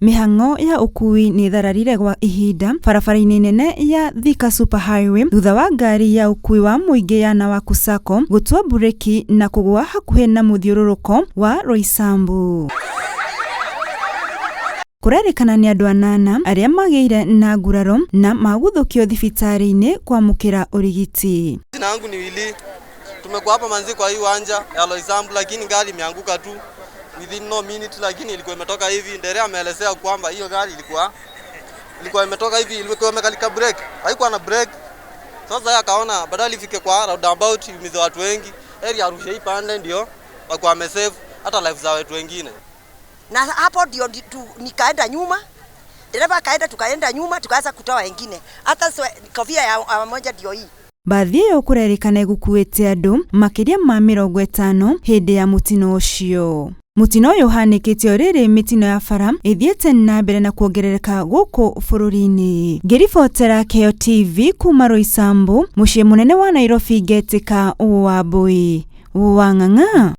Mĩhang'o ya ũkui nĩ ĩthararire gwa ihinda barabara-inĩ nene ya Thika Super Highway thutha wa ngari ya ũkui wa mũingĩ ya Nawaku Sacco gũtua mburĩki na kũgũa hakuhĩ na mũthiũrũrũko wa Roysambu. Kũrerĩkana nĩ andũ anana arĩa magĩire na nguraro na maguthũkio thibitarĩ-inĩ kwamũkĩra ũrigiti. Jina yangu ni Willy. Tumekuwa hapa manzi kwa hii uwanja ya Roysambu, lakini gari imeanguka tu within no minute, lakini ilikuwa imetoka hivi. Dereva ameelezea kwamba hiyo gari ilikuwa imetoka hivi, ilikuwa imekalika brake, haikuwa na brake. Sasa yeye akaona badala ifike kwa roundabout iumize watu wengi, heri arushe hii pande ndio wakuwa amesave hata life za watu wengine. Na hapo ndio nikaenda nyuma, dereva akaenda, tukaenda nyuma, tukaanza kutoa wengine, hata kofia ya moja ndio hii. Mbathi ĩyo kũrerĩkana ĩgũkuĩte andũ makĩria ma 50 hĩndĩ ya mũtino ũcio. Mũtino ũyũ ũhanĩkĩte o rĩrĩ mĩtino ya bara ĩthiĩte na mbere na kuongerereka gũkũ bũrũri-inĩ. Ngĩribotera Keo TV kuma Roysambu, mũciĩ mũnene wa Nairobi, ngetĩka Wambui wa Ng'ang'a.